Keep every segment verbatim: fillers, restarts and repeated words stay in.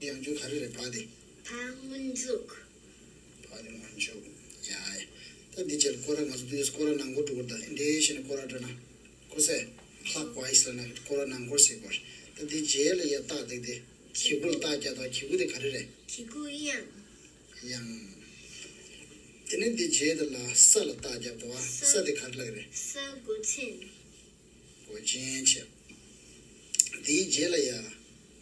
ཡང་འཇུག་ག་རེ་རེད་བ་དེ། བ་སྔོན་འཇུག་བ་དེ་སྔོན་འཇུག་ཡ་ཡ། ད་འདི་རྗེས་ལ་སྐོར་ར་ང་ཚོ་འདི་སྐོར་ར་ནང་སྐོར་འགྲོ་གི་རེད་ད། འདི་བྱས་ནས་སྐོར་ར་འགྲོ་ན། ཁོ་སེ། clockwise ལབ་ན་སྐོར་ར་ནང་སྐོར་ཟེར་གི་རེད། ད་འདི་རྗེས་ལ་ཡ་རྟགས་དེ་དེ། གི་གུ་ལ་རྟགས་རྒྱག་དང་། གི་གུ་དེ་ག་རེ་རེད། གི་གུ་དབྱངས། དབྱངས། དེ་ནས་འདི་རྗེས་དེ་ལ་ས་ལ་རྟགས་རྒྱག་འདུག་བ། ས། ས་དེ་ག་རེ་ལབ་ཀྱི་རེད། ས་མགོ་ཅན། མགོ་ཅན་བྱས། དེའི་རྗེས་ལ་ཡ།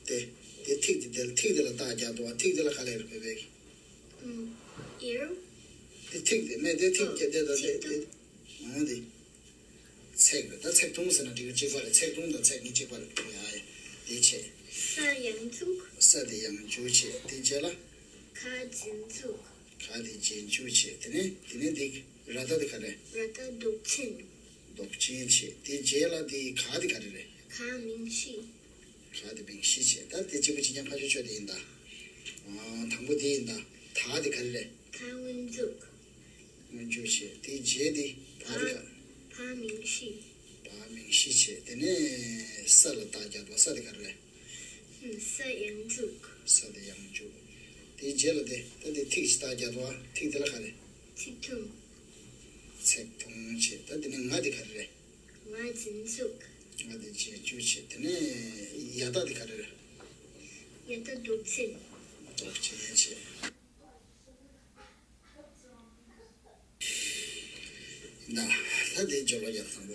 དེ། དེ་ཐིག་དེ་དེ་ལ་ཐིག་དེ་ལ་རྟགས་རྒྱག་འདུག་བ། ཐིག་དེ་ལ་ག་ལབ་ཀྱི་རེད་བོད་པའི་གི། ཨུམ། ཨིར། དེ་ཐིག་དེ་མེད་དེ་ཐིག་ཨོ། རྒྱག་དེ་དང་དེ་ཚིག་དེ། ཐུང་། འོ་དེ། ཚེག་རེད་ད། ཚེག་ཐུང་ཟེར་ན་འགྲིག་གི། གཅིག་པ་རེད། ཚེག་ཐུང་དང་ཚེག་ཉིད་གཅིག་པ་རེད། ཡ་ཡ། དེ་བྱས། ས་ཡང་འཇུག་ས་དེ་ཡང་འཇུག་བྱས། དེ་རྗེས་ལ། ག་རྗེས་འཇུག་ག་དེ་རྗེས་འཇུག་བྱས། དེ་ནས་དེ་ནས་འདི་ར་ཏ་དེ་ག་རེ། ར་ཏ་འདོགས་ཅན། འདོགས་ཅན་བྱས། དེ་རྗེས་ལ་དེ་ག་དེ་ག་རེ་རེད། ག་མིང་གཞི། ག་དེ་མིང་གཞི་བྱས། ད་དེ་གཅིག་པུ་གཅིག་རྐྱང་ཕར་ཕྱོགས་ཕྱོགས་དེ་ཡིན་ད། ཨ། དང་པོ་དེ་ཡིན་ད། ད་དེ་ག་རེ་རེད། ད་སྔོན་འཇུག་སྔོན་འཇུག་བྱས། དེ་རྗེས་དེ་བ་དེ་ག་བ་མིང་གཞི། བ་མིང་གཞི་བྱས། དེ་ནས་ས་ལ་རྟགས་རྒྱག་འདུག་ས་དེ་ག་རེ་རེད། ས་ཡང་འཇུག་ས་དེ་ཡང་འཇུག་དེའི་རྗེས་ལ་དེ་ད་དེ་ཐིག་ཅིག་རྟགས་རྒྱག་འདུག་ཐིག་དེ་ལ་ག་རེ། ཚིག་ཐུང་། ཚེག་ཐུང་བྱས། ད་དེ་ནས་ང་དེ་ག་རེ་རེད། ང་རྗེས་འཇུག་ང་དེ་རྗེས་འཇུག་བྱས། དེ་ནས་ཡ་རྟགས་དེ་ག་རེ་རེད། ཡ་རྟགས་འདོགས་ཅན། འདོགས་ཅན་བྱས། ད། ད་དེ་སྦྱོར་ཀློག་རྒྱག་དང་པོ། བ།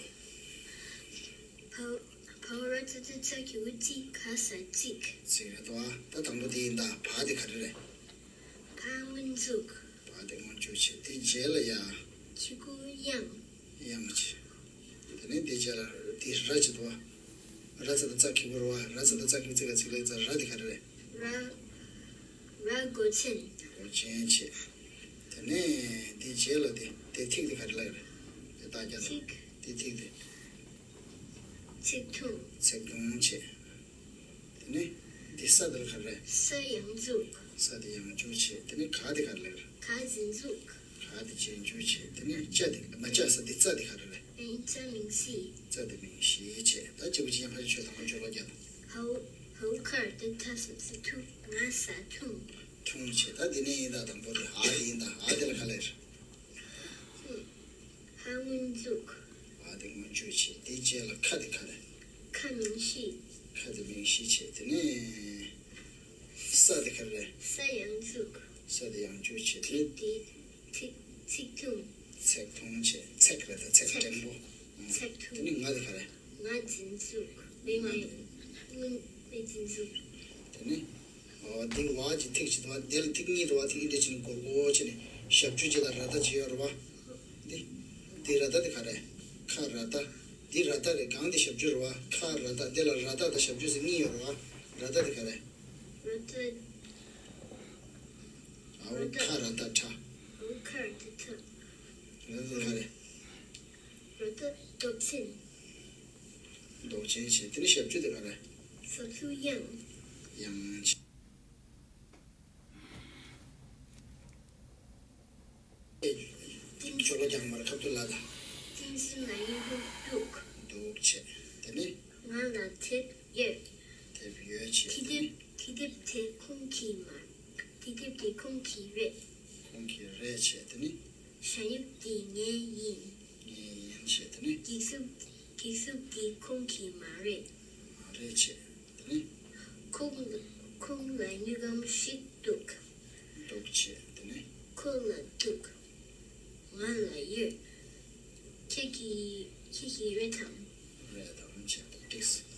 བ་འོག་ར་ཏ་བཏགས་རྩ་གི་གུ་རྩི། ག་ས་རྩིག་རྩིག་རེད་དོ། ད་དང་པོ་དེ་ཡིན་ད། བ་དེ་ག་རེ་རེད། བ་སྔོན་འཇུག་བ་དེ་སྔོན་འཇུག་བྱས། དེ་རྗེས་ལ་ཡ། གི་གུ་དབྱངས། དབྱངས་བྱས། དེ་ནས་དེ་རྗེས་ལ་དེ་ར་བྱས་འདུག་བ། ར་ཏ་བཏགས་རྩ་གི་གུ་ར་བ། ར་ཏ་བཏགས་རྩ་གི་གུ་རྩི། ག་ཚིག་ལ་ཡི་ཙ། ར་དེ་ག་རེ་རེད། ར། ར་མགོ་ཅན། མགོ་ཅན་བྱས། དེ་ནས་དེ་རྗེས་ལ་དེ་དེ་ཐིག་དེ་ག་རེ་ལབ་རེད། དེ་རྟགས་རྒྱག་དང་། ཐིག་དེ་ཐིག་དེ། ཚེག་ཐུང་། ཚེག་ཐུང་བྱས། དེ་ནས་དེ་ས་དེ་ལ་ག་རེ་རེད། ས་ཡང་འཇུག་ས་དེ་ཡང་འཇུག་བྱས། དེ་ནས་ག་དེ་ག་རེ་ལབ་རེད། ག་རྗེས་འཇུག་ག་དེ་རྗེས་འཇུག་བྱས། དེ་ནས་ཅ་དེ་མ་ཅ་ས་དེ་ཙ་དེ་ག་རེ་རེད། ཨེ། ཙ་མིང་གཞི། ཙ་དེ་མིང་གཞི་བྱས། ད་གཅིག་པུ་གཅིག་རྐྱང་ཕར་ཕྱོགས་ཕྱོགས་དང་པོ་སྦྱོར་ཀློག་རྒྱག་དང་། བ་འོག་བ་འོག་ཁ་ར་ཏ་བཏགས་ས་བཏགས་རྩ་ཐུ། ང་ས་ཐུང་། ཐུང་བྱས། ད་དེ་ནས་ཡིན་ད། དང་པོ་དེ་འ་དེ་ཡིན་ད། འ་དེ་ལ་ག་ལབ་རེད། འ་སྔོན་འཇུག་འ་དེ་སྔོན་འཇུག་བྱས། དེ་རྗེས་ལ་ཁ་དེ་ག་རེ། ཁ་མིང་གཞི། ཁ་དེ་མིང་གཞི་བྱས། དེ་ནས་ས་དེ་ག་རེ་རེད། ས་ཡང་འཇུག་ས་དེ་ཡང་འཇུག་བྱས། དེ། ཐིག་དེ་ཐིག་ཚེག་ཐུང་། ཚེག་ཐུང་བྱས། ཚེག་རེད་ད། ཚེག་ཚེག་འགྲེང་པོ། ཚེག་ཐུང་། དེ་ནས་ང་དེ་ག་རེ། ང་རྗེས་འཇུག་མེ། ང་མེ་རྗེས་འཇུག་དེ་ནས། འོ་དེ་བ་གི་ཐིག་ཅིག་འདུག་བ། དེ་ལ་ཐིག་གཉིས་འདུག་བ། ཐིག་འདི་འདྲ་བྱས་ནས་སྒོར་སྒོར་བྱས་ནས་ཞབས་ཀྱུ་གཅིག་དང་ར་ཏ་གཅིག་ཡོད་རེད་བ། འདི། འདི་ར་ཏ་དེ་ག་རེ། ཁ་ར་ཏ། འདི་ར་ཏ་རེད། གང་འདི་ཞབས་ཀྱུ་རེད་བ། ཁ་ར་ཏ། འདི་ལ་ར་ཏ་དང་ཞབས་ཀྱུ་ཟེར་གཉིས་ཡོད་རེད་བ། ར་ཏ་དེ་ག་རེ། ར་ཏ། འ་འོག་ཁ་ར་ཏ་ཁྲ། འ་འོག་ཁ་ར་ཏ་ཁྲ། ར་ཏ་དེ་ག་རེ། ར་ཏ་འདོགས་ཅན། འདོགས་ཅན་བྱས། དེ་ནས་ཞབས་ཀྱུ་དེ་ག་རེ། ཞབས་ཀྱུ་དབྱངས། དབྱངས་བྱས། སྦྱོར་ཀློག་རྒྱག་མ་རེད། ཁ་ཐུག་ལ་ད། བསྟན་འཛིན་ལ་སྨྱུ་གུ་འདུག་འདུག་བྱས། དེ་ནས། ང་ལ་དེབ་ཡོད། དེབ་ཡོད་བྱས། དེ་དེབ་དེ་དེབ་དེ་ཁོང་གི་མ། དེ་དེབ་དེ་ཁོང་གི་རེད། ཁོང་གི་རེད་བྱས། དེ་ནས། ཞ་སྨྱུག་དེ་ངའི་ཡིན། ངའི་ཡིན་བྱས། དེ་ནས། འགྱིག་གཟུགས་འགྱིག་གཟུགས་དེ་ཁོང་གི་མ་རེད། མ་རེད་བྱས། དེ་ནས། ཁོང་ཁོང་ལ་སྨྱུག་ལམ་ཞིག་འདུག་འདུག་བྱས། དེ་ནས། ཁོ་ལ་འདུག་ང་ལ་ཡོད། ཁྱེད་ཀྱི་ཁྱེད་ཀྱི་རེད་དམ། རེད་དམ་བྱས། འདུག་འགྲིག་སོང་